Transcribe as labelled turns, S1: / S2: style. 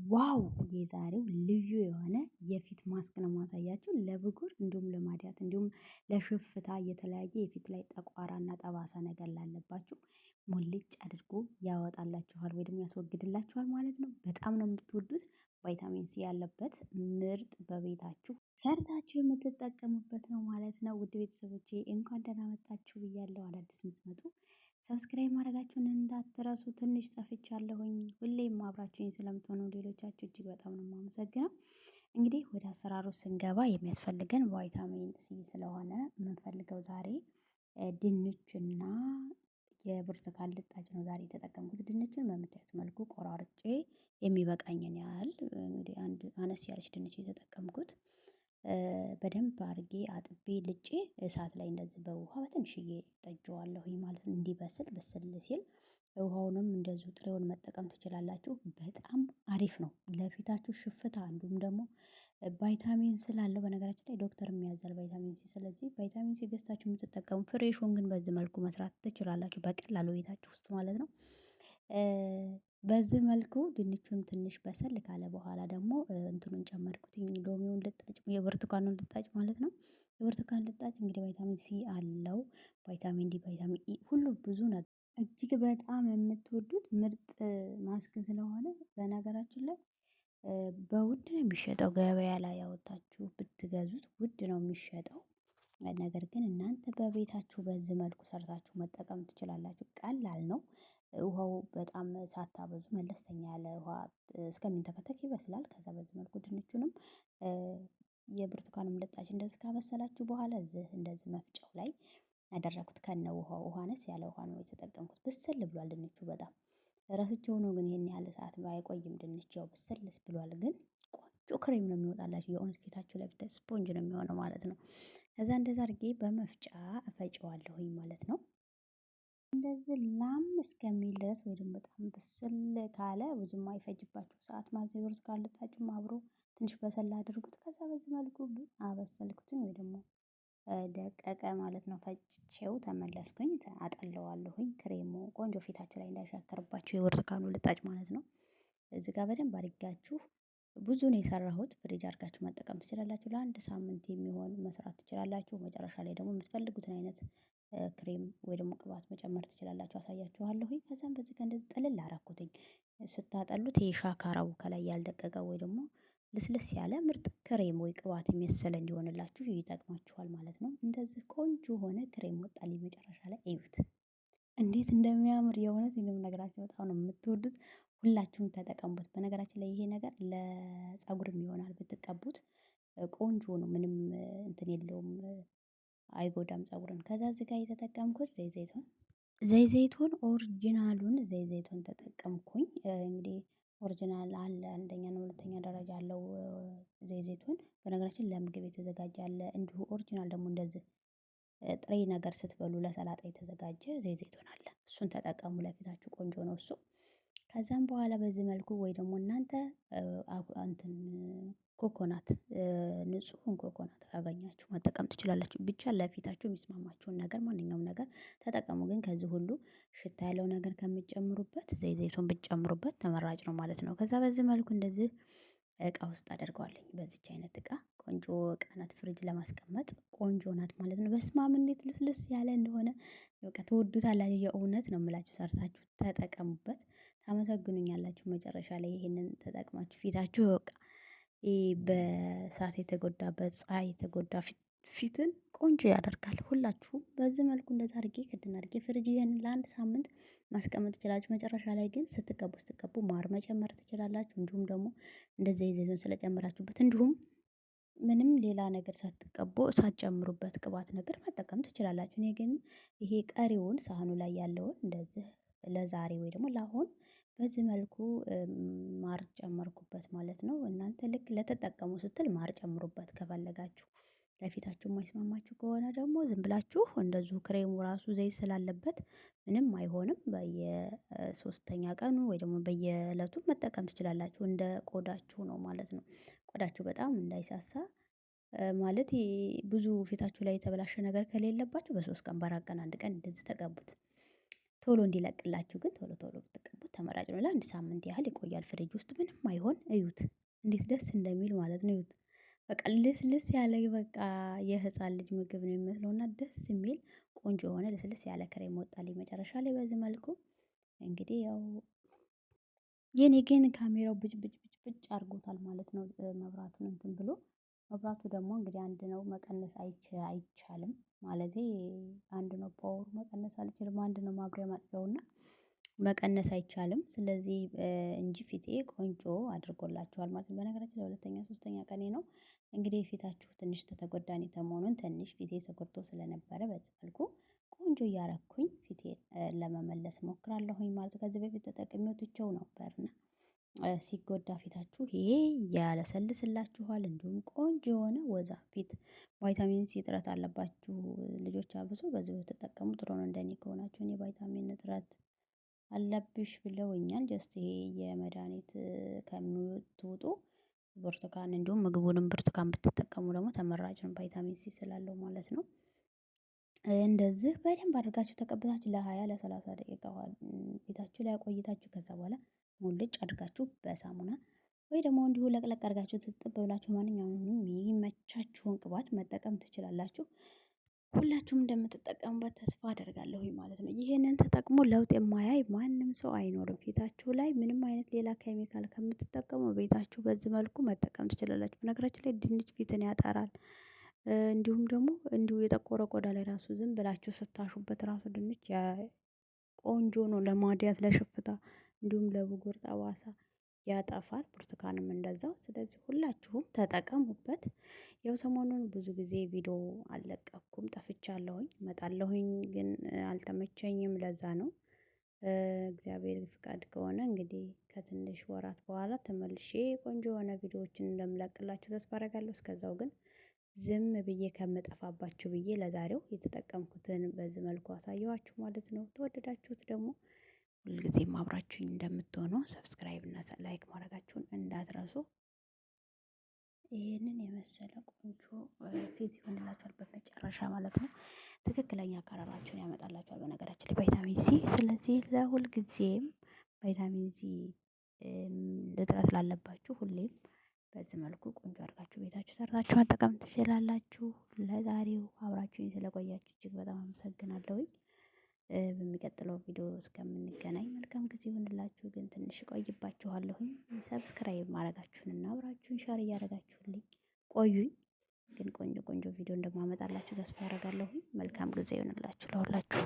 S1: Wow! የዛሬው ልዩ የሆነ የፊት ማስክ ነው ማሳያችሁ። ለብጉር እንዲሁም ለማዲያት እንዲሁም ለሽፍታ የተለያየ የፊት ላይ ጠቋራና ጠባሳ ነገር ላለባችሁ ሙልጭ አድርጎ ያወጣላችኋል ወይ ደግሞ ያስወግድላችኋል ማለት ነው። በጣም ነው የምትወዱት። ቫይታሚን ሲ ያለበት ምርጥ በቤታችሁ ሰርታችሁ የምትጠቀሙበት ነው ማለት ነው። ውድ ቤተሰቦቼ እንኳን ደህና መጣችሁ ብያለሁ። አዳዲስ የምትመጡ subscribe ማድረጋችሁን እንዳትረሱ። ትንሽ ጠፍቻለሁኝ። ሁሌም አብራችሁኝ ስለምትሆኑ ሌሎቻችሁ እጅግ በጣም ነው የማመሰግነው። እንግዲህ ወደ አሰራሩ ስንገባ የሚያስፈልገን ቫይታሚን ሲ ስለሆነ የምንፈልገው ዛሬ ድንችና የብርቱካን ልጣጭ ነው ዛሬ የተጠቀምኩት። ድንችን በምታዩት መልኩ ቆራርጬ የሚበቃኝን ያህል እንግዲህ አንድ አነስ ያለች ድንች የተጠቀምኩት በደንብ አድርጌ አጥቤ ልጬ እሳት ላይ እንደዚህ በውሃ በትንሽዬ ጠጀዋለሁኝ ማለት ነው። እንዲበስል ብስል ሲል ውሃውንም እንደዚሁ ጥሬውን መጠቀም ትችላላችሁ። በጣም አሪፍ ነው ለፊታችሁ ሽፍታ፣ እንዲሁም ደግሞ ቫይታሚን ስላለው በነገራችን ላይ ዶክተር የሚያዛል ቫይታሚን ሲ። ስለዚህ ቫይታሚን ሲ ገዝታችሁ የምትጠቀሙ fresh ኡን ግን በዚህ መልኩ መስራት ትችላላችሁ በቀላሉ ቤታችሁ ውስጥ ማለት ነው። በዚህ መልኩ ድንቹን ትንሽ በሰል ካለ በኋላ ደግሞ እንትኑን ጨመርኩት ሎሚውን ልጣጭ የብርቱካኑን ልጣጭ ማለት ነው። የብርቱካን ልጣጭ እንግዲህ ቫይታሚን ሲ አለው፣ ቫይታሚን ዲ፣ ቫይታሚን ኢ ሁሉ ብዙ ነገር እጅግ በጣም የምትወዱት ምርጥ ማስክ ስለሆነ በነገራችን ላይ በውድ ነው የሚሸጠው። ገበያ ላይ ያወጣችሁ ብትገዙት ውድ ነው የሚሸጠው። ነገር ግን እናንተ በቤታችሁ በዚህ መልኩ ሰርታችሁ መጠቀም ትችላላችሁ። ቀላል ነው። ውሃው በጣም ሳታበዙ መለስተኛ ያለ ውሃ እስከሚንተከተክ ይበስላል። ከዛ በዚህ መልኩ ድንቹንም የብርቱካንም ልጣጭ እንደዚህ ካበሰላችሁ በኋላ እዚህ እንደዚህ መፍጫው ላይ ያደረኩት ከነ ውሃው ውሃ አነስ ያለ ውሃ ነው የተጠቀምኩት። ብስል ብሏል ድንቹ በጣም ረስቼው ነው ግን ይሄን ያህል ሰዓት ባይቆይም ድንች ያው ብስል ብሏል። ግን ቆንጆ ክሬም ነው የሚወጣላችሁ የእውነት ፊታችሁ ላይ ስፖንጅ ነው የሚሆነው ማለት ነው። ከዛ እንደዛ አድርጌ በመፍጫ እፈጨዋለሁኝ ማለት ነው። እንደዚህ ላም እስከሚል ድረስ ወይ ደግሞ በጣም ብስል ካለ ብዙም አይፈጅባችሁ ሰዓት ማለት ነው። የብርቱካን ልጣጩም አብሮ ትንሽ በሰል አድርጉት። ከዛ በዚህ መልኩ አበሰልኩትኝ ወይ ደግሞ ደቀቀ ማለት ነው። ፈጭቼው ተመለስኩኝ አጠለዋለሁኝ። ክሬሙ ቆንጆ ፊታችሁ ላይ እንዳይሻከርባችሁ የብርቱካኑ ልጣጭ ማለት ነው። እዚህ ጋር በደንብ አድርጋችሁ ብዙ ነው የሰራሁት። ፍሪጅ አድርጋችሁ መጠቀም ትችላላችሁ። ለአንድ ሳምንት የሚሆን መስራት ትችላላችሁ። መጨረሻ ላይ ደግሞ የምትፈልጉትን አይነት ክሬም ወይ ደግሞ ቅባት መጨመር ትችላላችሁ። አሳያችኋለሁኝ። ከዛም በዚህ ጋር እንደዚህ ጥልል አረኩትኝ። ስታጠሉት ይሄ ሻካራው ከላይ ያልደቀቀ ወይ ደግሞ ልስልስ ያለ ምርጥ ክሬም ወይ ቅባት የመሰለ እንዲሆንላችሁ ይጠቅማችኋል ማለት ነው። እንደዚህ ቆንጆ ሆነ ክሬም ወጣልኝ መጨረሻ ላይ እዩት እንዴት እንደሚያምር የእውነት ነገራችሁ በጣም ነው የምትወዱት። ሁላችሁም ተጠቀሙበት። በነገራችን ላይ ይሄ ነገር ለፀጉርም ይሆናል ብትቀቡት ቆንጆ ነው። ምንም እንትን የለውም፣ አይጎዳም ፀጉርን። ከዛ እዚህ ጋር የተጠቀምኩት ዘይት ዘይቱን ዘይት ዘይቱን original ኡን ዘይት ዘይቱን ተጠቀምኩኝ። እንግዲህ original አለ አንደኛ ነው ሁለተኛ ደረጃ አለው ዘይት ዘይቱን። በነገራችን ለምግብ የተዘጋጀ አለ፣ እንዲሁ original ደግሞ እንደዚህ ጥሬ ነገር ስትበሉ ለሰላጣ የተዘጋጀ ዘይት ዘይቱን አለ። እሱን ተጠቀሙ፣ ለፊታችሁ ቆንጆ ነው እሱ። ከዛም በኋላ በዚህ መልኩ ወይ ደግሞ እናንተ እንትን ኮኮናት ንጹህን ኮኮናት ካገኛችሁ መጠቀም ትችላላችሁ። ብቻ ለፊታችሁ የሚስማማችሁን ነገር ማንኛውም ነገር ተጠቀሙ። ግን ከዚህ ሁሉ ሽታ ያለው ነገር ከምትጨምሩበት ዘይት ዘይቱን ብትጨምሩበት ተመራጭ ነው ማለት ነው። ከዛ በዚህ መልኩ እንደዚህ እቃ ውስጥ አደርገዋለኝ። በዚች አይነት እቃ ቆንጆ እቃ ናት፣ ፍሪጅ ለማስቀመጥ ቆንጆ ናት ማለት ነው። በስማም እንዴት ልስልስ ያለ እንደሆነ በቃ ትወዱታላችሁ። የእውነት ነው የምላችሁ፣ ሰርታችሁ ተጠቀሙበት፣ ታመሰግኑኛላችሁ። መጨረሻ ላይ ይሄንን ተጠቅማችሁ ፊታችሁ በቃ በእሳት የተጎዳ በፀሐይ የተጎዳ ፊትን ቆንጆ ያደርጋል። ሁላችሁም በዚህ መልኩ እንደዛ አድርጌ ክድን አድርጌ ፍሪጅ ይሄንን ለአንድ ሳምንት ማስቀመጥ ትችላላችሁ። መጨረሻ ላይ ግን ስትቀቡ ስትቀቡ ማር መጨመር ትችላላችሁ። እንዲሁም ደግሞ እንደዚህ ዘይቱን ስለጨመራችሁበት እንዲሁም ምንም ሌላ ነገር ሳትቀቡ ሳትጨምሩበት ቅባት ነገር መጠቀም ትችላላችሁ። እኔ ግን ይሄ ቀሪውን ሳህኑ ላይ ያለውን እንደዚህ ለዛሬ ወይ ደግሞ ለአሁን በዚህ መልኩ ማር ጨመርኩበት ማለት ነው። እናንተ ልክ ለተጠቀሙ ስትል ማር ጨምሩበት ከፈለጋችሁ። ለፊታችሁ የማይስማማችሁ ከሆነ ደግሞ ዝም ብላችሁ እንደዚሁ ክሬሙ ራሱ ዘይት ስላለበት ምንም አይሆንም። በየሶስተኛ ቀኑ ወይ ደግሞ በየእለቱ መጠቀም ትችላላችሁ። እንደ ቆዳችሁ ነው ማለት ነው። ቆዳችሁ በጣም እንዳይሳሳ ማለት ብዙ ፊታችሁ ላይ የተበላሸ ነገር ከሌለባችሁ በ3 ቀን በ4 ቀን አንድ ቀን እንደዚህ ተቀቡት። ቶሎ እንዲለቅላችሁ ግን ቶሎ ቶሎ ብትቀቡት ተመራጭ ነው። ለአንድ ሳምንት ያህል ይቆያል ፍሪጅ ውስጥ ምንም አይሆን። እዩት እንዴት ደስ እንደሚል ማለት ነው። እዩት በቃ ልስልስ ያለ በቃ የህፃን ልጅ ምግብ ነው የሚመስለው እና ደስ የሚል ቆንጆ የሆነ ልስልስ ያለ ክሬም ወጣልኝ መጨረሻ ላይ በዚህ መልኩ። እንግዲህ ያው የኔ ግን ካሜራው ብጭ ብጭ ብጭ ብጭ አድርጎታል ማለት ነው። መብራቱን እንትን ብሎ መብራቱ ደግሞ እንግዲህ አንድ ነው መቀነስ አይቻልም ማለቴ አንድ ነው power ኡ መቀነስ አልችልም። አንድ ነው ማብሪያ ማጥፊያውና መቀነስ አይቻልም። ስለዚህ እንጂ ፊቴ ቆንጆ አድርጎላችኋል ማለት ነው። በነገራችን ላይ ሁለተኛ ሶስተኛ ቀኔ ነው። እንግዲህ ፊታችሁ ትንሽ ተተጎዳን የተሞኑን ትንሽ ፊቴ ተጎድቶ ስለነበረ በዚህ መልኩ ቆንጆ እያረኩኝ ፊቴ ለመመለስ እሞክራለሁኝ ማለት ነው። ከዚህ በፊት ተጠቅሜው ትቼው ነበርና ሲጎዳ ፊታችሁ ይሄ ያለሰልስላችኋል እንዲሁም ቆንጆ የሆነ ወዛ ፊት ቫይታሚን ሲ እጥረት አለባችሁ ልጆች አብሶ በዚህ ብትጠቀሙ ጥሩ ነው። እንደኔ ከሆናችሁ እኔ ቫይታሚን እጥረት አለብሽ ብለውኛል። just ይሄ የመድሃኒት ከምትውጡ ብርቱካን እንዲሁም ምግቡንም ብርቱካን ብትጠቀሙ ደግሞ ተመራጭ ነው፣ ቫይታሚን ሲ ስላለው ማለት ነው። እንደዚህ በደንብ አድርጋችሁ ተቀብታችሁ ለ20 ለ30 ደቂቃ ፊታችሁ ላይ ቆይታችሁ ከዛ በኋላ ሙልጭ አድርጋችሁ በሳሙና ወይ ደግሞ እንዲሁ ለቅለቅ አድርጋችሁ ትጥብ ብላችሁ ማንኛውንም የሚመቻችሁን ቅባት መጠቀም ትችላላችሁ። ሁላችሁም እንደምትጠቀሙበት ተስፋ አደርጋለሁ ማለት ነው። ይህንን ተጠቅሞ ለውጥ የማያይ ማንም ሰው አይኖርም። ፊታችሁ ላይ ምንም አይነት ሌላ ኬሚካል ከምትጠቀሙ ቤታችሁ በዚህ መልኩ መጠቀም ትችላላችሁ። በነገራችን ላይ ድንች ፊትን ያጠራል። እንዲሁም ደግሞ እንዲሁ የጠቆረ ቆዳ ላይ ራሱ ዝም ብላችሁ ስታሹበት ራሱ ድንች ቆንጆ ነው ለማድያት፣ ለሽፍታ እንዲሁም ለብጉር ጠባሳ ያጠፋል። ብርቱካንም እንደዛው። ስለዚህ ሁላችሁም ተጠቀሙበት። ያው ሰሞኑን ብዙ ጊዜ ቪዲዮ አልለቀኩም ጠፍቻለሁኝ። እመጣለሁኝ ግን አልተመቸኝም። ለዛ ነው። እግዚአብሔር ፍቃድ ከሆነ እንግዲህ ከትንሽ ወራት በኋላ ተመልሼ ቆንጆ የሆነ ቪዲዮዎችን እንደምለቅላችሁ ተስፋ አደርጋለሁ። እስከዛው ግን ዝም ብዬ ከምጠፋባችሁ ብዬ ለዛሬው የተጠቀምኩትን በዚህ መልኩ አሳየኋችሁ ማለት ነው። ተወደዳችሁት ደግሞ ሁልጊዜም አብራችሁኝ እንደምትሆኑ subscribe እና like ማድረጋችሁን እንዳትረሱ። ይህንን የመሰለ ቆንጆ ፊት ይሆንላችኋል በመጨረሻ ማለት ነው። ትክክለኛ color ኣችሁን ያመጣላችኋል በነገራችን ላይ ቫይታሚን ሲ። ስለዚህ ለሁልጊዜም ቫይታሚን ሲ እጥረት ላለባችሁ ሁሌም በዚህ መልኩ ቆንጆ አድርጋችሁ ቤታችሁ ሰርታችሁ መጠቀም ትችላላችሁ። ለዛሬው አብራችሁኝ ስለቆያችሁ እጅግ በጣም አመሰግናለሁኝ። በሚቀጥለው ቪዲዮ እስከምንገናኝ መልካም ጊዜ ይሁንላችሁ። ግን ትንሽ እቆይባችኋለሁኝ። subscribe ማድረጋችሁንና አብራችሁን share እያደረጋችሁልኝ ቆዩኝ። ግን ቆንጆ ቆንጆ ቪዲዮ እንደማመጣላችሁ ተስፋ አደርጋለሁኝ። መልካም ጊዜ ይሁንላችሁ ለሁላችሁ።